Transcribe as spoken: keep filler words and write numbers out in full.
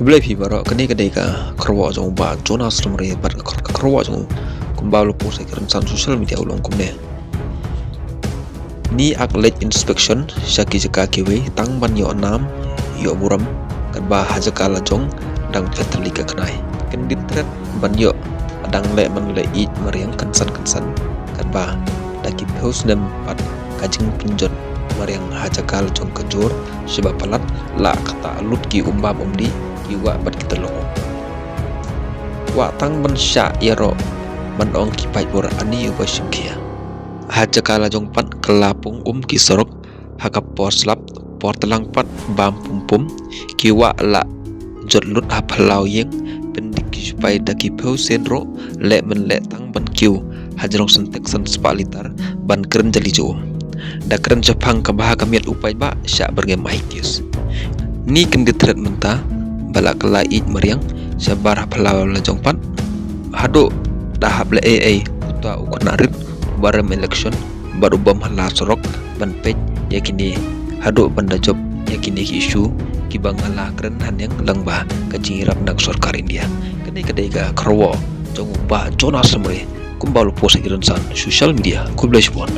Khublei phi baroh, kane ka dei ka kyrwoh jong u Bah Jonas Longri bad ka kyrwoh jong u kumba u la post ha ki rynsan social media u long kumne. Ni ak leit inspection sha ki jaka kiwei tang ban ïoh nam ïoh burom, katba ha jaka la jong dang phet tylli ka khnai. Kyndit thret ban ïoh dang leh man leh ïeit mariang kynsan kynsan, katba da ki phew snem pat ka jingpynjot mariang ha jaka la jong ka jur shaba palat la kata lut ki umbam umdih, ki wah bad ki tyllong. Wah tang ban shah ïaroh ban ong ki paidbor ani uba shim khia. Ha jaka la jong pat ka la pung um ki surok ha ka por slap por tlang pat bam pum pum, ki wah la jot lut ha phyllaw ïing, pyndik ki sipai da ki phew sien ruh leh man leh tang ban kiew ha jrong syntex san spah litar ban kren jali jong u. Da kren shaphang kaba ha ka miat u paidbah shah byrngem ai kius. Ni kyndit thret mynta ba la kylla ïeit mariang shabar ha phyllaw la jong pat. Haduh da hap leh ei ei uta u khynnah rit uba rem election bad u bym ha la surok ban peit ïa kine, haduh ban da jop ïa kine ki issue kiba nga la kren haneng lyngba ka jingïarap na ka sorkar India. Kane ka dei ka kyrwoh jong u Bah Jonas Longri kumba u la post ha ki rynsan social media. Khublei shibun.